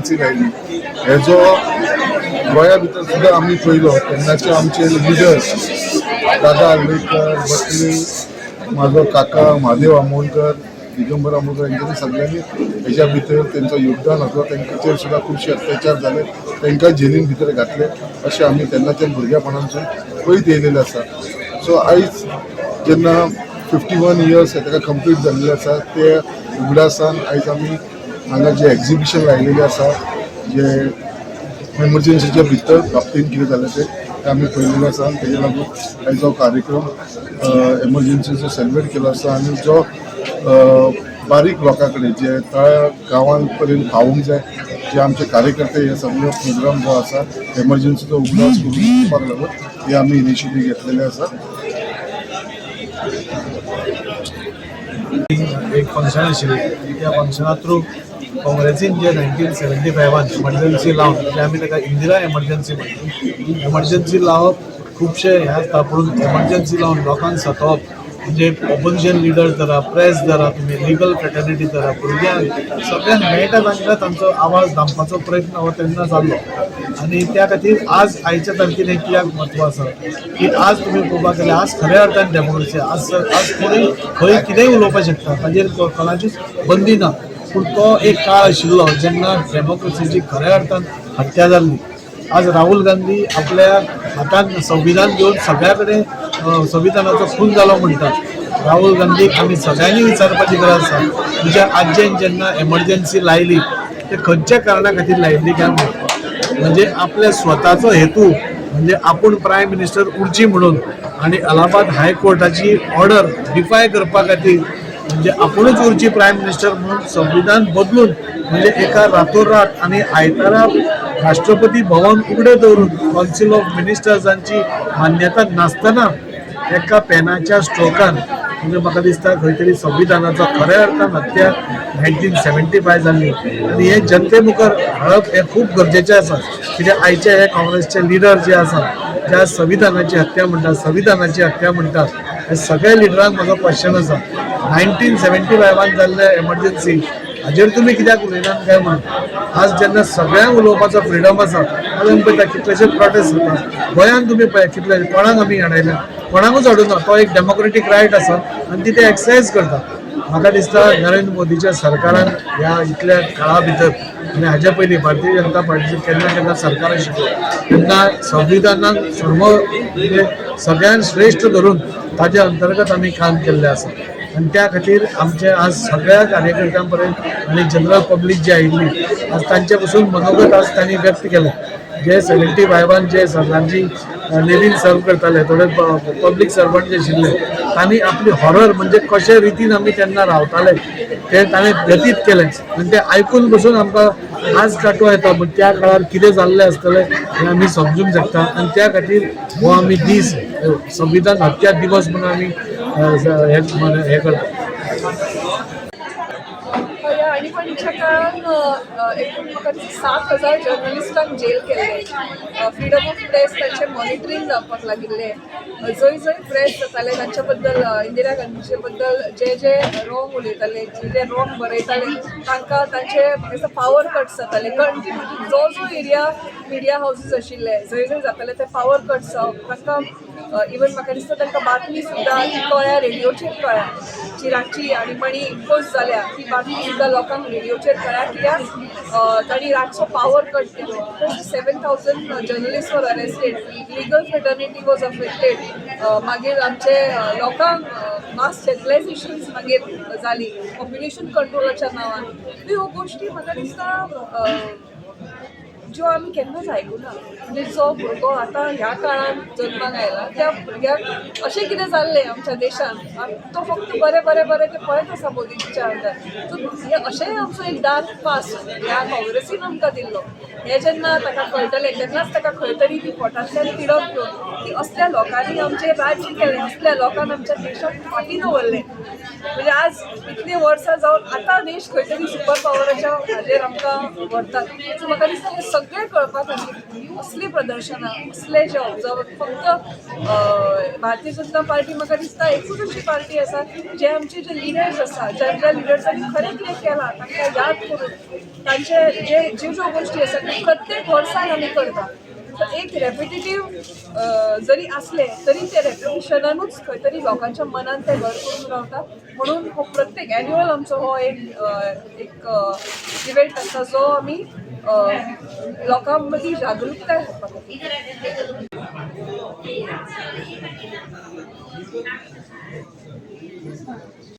Emergency लायली हेजो गोंया भितर सुद्दां आमी पयलो. तेन्नाचे आमचे लिडर्स दादा आर्लेकर, बटले, म्हाजो काका म्हादेव आमोणकर, दिगंबर आमोणकर हेंच्यांनी सगळ्यांनी हेज्या भितर तेंचो योगदान आसलो. तेंचेर सुद्दां खुबशे अत्याचार जाले, तांकां जेलीन भितर घातले. अशें आमी तेन्नाच्यान भुरग्यापणांसून पळयत येयलेले आसा. सो आयज जेन्ना 51 इयर्स ताका कंप्लीट जाल्लेले आसा, ते उगडासान आयज आमी हांगा जे एक्झिबिशन लायलेलें आसा, जे एमर्जन्सीच्या भितर बाबतीन कितें जालें तें तें आमी पळयलेलें आसा. आनी तेजे लागून आयज हो कार्यक्रम एमर्जन्सीचो सेलिब्रेट केलो आसा. आनी जो बारीक लोकां कडेन, जे तळ्या गांवां पर्यंत पावूंक जाय, जे आमचे कार्यकर्ते, हे सगळे प्रोग्राम जो आसा एमर्जन्सीचो उगडास करून दिवपाक लागून हे आमी इनिशिएटीव घेतलेले आसा. एक फंक्शन आशिल्लें आनी त्या फंक्शना थ्रू काँग्रेसीन जे 1975न एमर्जन्सी लावन, म्हणजे आमी ताका इंदिरा एमर्जन्सी म्हणटा, एमर्जन्सी लावप खुबशे हें आसता, पूण एमर्जन्सी लावन लोकांक सतोवप म्हणजे ऑपोजिशन लिडर धरा, प्रेस धरा, तुमी लिगल फ्रेटर्निटी धरा, भुरग्यांक सगळ्यांक मेळटा तांकां तांचो आवाज दामपाचो प्रयत्न हो तेन्ना जाल्लो. आनी त्या खातीर आज आयच्या तारखेर हें कित्याक म्हत्व आसा की आज तुमी पळोवपाक गेल्यार आज खऱ्या अर्थान डेमोक्रेसी. आज आज कोणूय खंय कितेंय उलोवपाक शकता, ताजेर कोणाचीच बंदी ना. पूण तो एक काळ आशिल्लो जेन्ना डेमोक्रेसीची खऱ्या अर्थान हत्या जाल्ली. आज राहुल गांधी आपल्या हातान संविधान घेवन सगळ्या कडेन संविधानाचो खून जालो म्हणटा. राहुल गांधीक आमी सगळ्यांनी विचारपाची गरज आसा, तुज्या आज्जेन जेन्ना एमर्जन्सी लायली ते खंयच्या कारणा खातीर लायिल्ली काय म्हणून. म्हणजे आपल्या स्वताचो हेतू म्हणजे आपूण प्रायम मिनिस्टर उरची म्हणून आनी अलाहाबाद हायकोर्टाची ऑर्डर डिफाय करपा खातीर, म्हणजे आपुणूच उरची प्रायम मिनिस्टर म्हणून संविधान बदलून, म्हणजे एका रातोरात आनी आयतारा राष्ट्रपती भवन उगडे दवरून, कावन्सिल ऑफ मिनिस्टर्सांची मान्यता नासतना एका पेनाच्या स्ट्रोकान, म्हणजे म्हाका दिसता खंय तरी संविधानाचो खऱ्या अर्थान हत्या 1975 जाल्ली. आनी हे जनते मुखार हाडप हें खूब गरजेचें आसा, कित्याक आयचे हे काँग्रेसचे लिडर जे आसा, ज्या संविधानाची हत्या म्हणटात, संविधानाची हत्या म्हणटात, हे सगळ्या लिडरांक म्हजो क्वेश्चन आसा, 1975न जाल्ले एमर्जन्सी हाजेर तुमी कित्याक उलयनात काय म्हणून. आज जेन्ना सगळ्यांक उलोवपाचो फ्रिडम आसा, आज आमी पळयता कितलेशे प्रोटेस्ट जाता गोंयांत. तुमी पळय कितले कोणाक आमी हाडयल्या, कोणाकूच हाडूना. तो एक डेमोक्रेटीक रायट आसा आनी ती ते एक्सरसायज करता. म्हाका दिसता नरेंद्र मोदीच्या सरकारान ह्या इतल्या काळा भितर आनी हाज्या पयलीं भारतीय जनता पार्टीचें केन्ना केन्ना सरकार आशिल्लें तेन्ना संविधानाक सर्व म्हणजे सगळ्यात श्रेश्ठ धरून ताच्या अंतर्गत आमी काम केल्लें आसा. आनी त्या खातीर आमचे आज सगळ्या कार्यकर्त्यां पर्यंत आनी जनरल पब्लीक जी आयिल्ली आज, तांचे पसून मनोगत आज तांणी व्यक्त केलें. जे 75न जे सरदारजी नेवीन सर्व करताले, थोडे पब्लीक सर्वंट जे आशिल्ले, तांणी आपली हॉरर म्हणजे कशे रितीन आमी तेन्ना रावताले ते ताणें व्यतीत केलें. आनी ते आयकून बसून आमकां आज कांटो येता, पूण त्या काळार कितें जाल्लें आसतलें हें आमी समजूंक शकता. आनी त्या खातीर हो आमी दीस संविधान हत्या दिवस म्हणून आमी हें करता. ह्या आणीबाणीच्या काळान एकूण म्हाका दिसता 7000 जर्नलिस्टांक जेल केल्ले. फ्रिडम ऑफ प्रेस तांचें मॉनिटरींग जावपाक लागिल्लें. जंय जंय प्रेस जाताले, तांच्या बद्दल, इंदिरा गांधीचे बद्दल जे जे रॉंग उलयताले, जे जे रॉंग बरयताले, तांकां तांचे म्हाका दिसता पावर कट्स जाताले कंटिन्यू. जो जो एरिया मिडिया हावसीस आशिल्ले, जंय जंय जाताले ते पावर कट्स जावप. तांकां इवन म्हाका दिसता तांकां बातमी सुद्दां ती कळ्ळ्या, रेडियोचेर कळ्ळ्या. जी रातची आणीबाणी इम्पोज जाल्या ती बातमी सुद्दां लोकांक रेडियोचेर कळ्ळ्या, कित्याक तांणी रातचो पावर कट केलो. 7000 journalist were arrested, legal fraternity was affected. मागीर आमचे लोकांक मास स्टेरिलायझेशन्स मागीर जाली पॉप्युलेशन कंट्रोलाच्या नांवान. ह्यो गोश्टी म्हाका दिसता ज्यो आमी केन्नाच आयकुना. म्हणजे जो भुरगो आतां ह्या काळान जल्माक आयला, त्या भुरग्याक अशें कितें जाल्लें आमच्या देशान, तो फक्त बरें बरें बरें तें पळयत आसा मोदीजीच्या अंडर. सो हे अशेंय आमचो एक डार्क पास्ट ह्या काँग्रेसीन आमकां दिल्लो. हें जेन्ना ताका कळटलें तेन्नाच ताका खंय तरी ती पोटांतल्यान तिडक येवन की असल्या लोकांनी आमचें राज्य केलें, असल्या लोकांक आमच्या देशाक फाटीं दवरलें. म्हणजे आज इतलीं वर्सां जावन आतां देश खंय तरी सुपर पावराच्या हाजेर आमकां व्हरतात. सो म्हाका दिसता हे सगळें सगळें कळपा खातीर असलीं प्रदर्शनां, असले जे ऑब्जर्व फक्त भारतीय जनता पार्टी म्हाका दिसता एकूच अशी पार्टी आसा जे आमचे जे लिडर्स आसा, ज्या ज्या लिडर्सांनी खरें कितें केलां तांकां याद करून तांचे जे ज्यो ज्यो गोश्टी आसा त्यो प्रत्येक वर्साक आमी करता. सो एक रेपिटेटीव जरी असले तरी ते रेपिटेशनानूच खंय तरी लोकांच्या मनान ते घर करून रावता. म्हणून हो प्रत्येक एन्युअल आमचो हो एक एक इव्हेंट आसा जो आमी लोकां मदीं जागृताय हाडपा खातीर.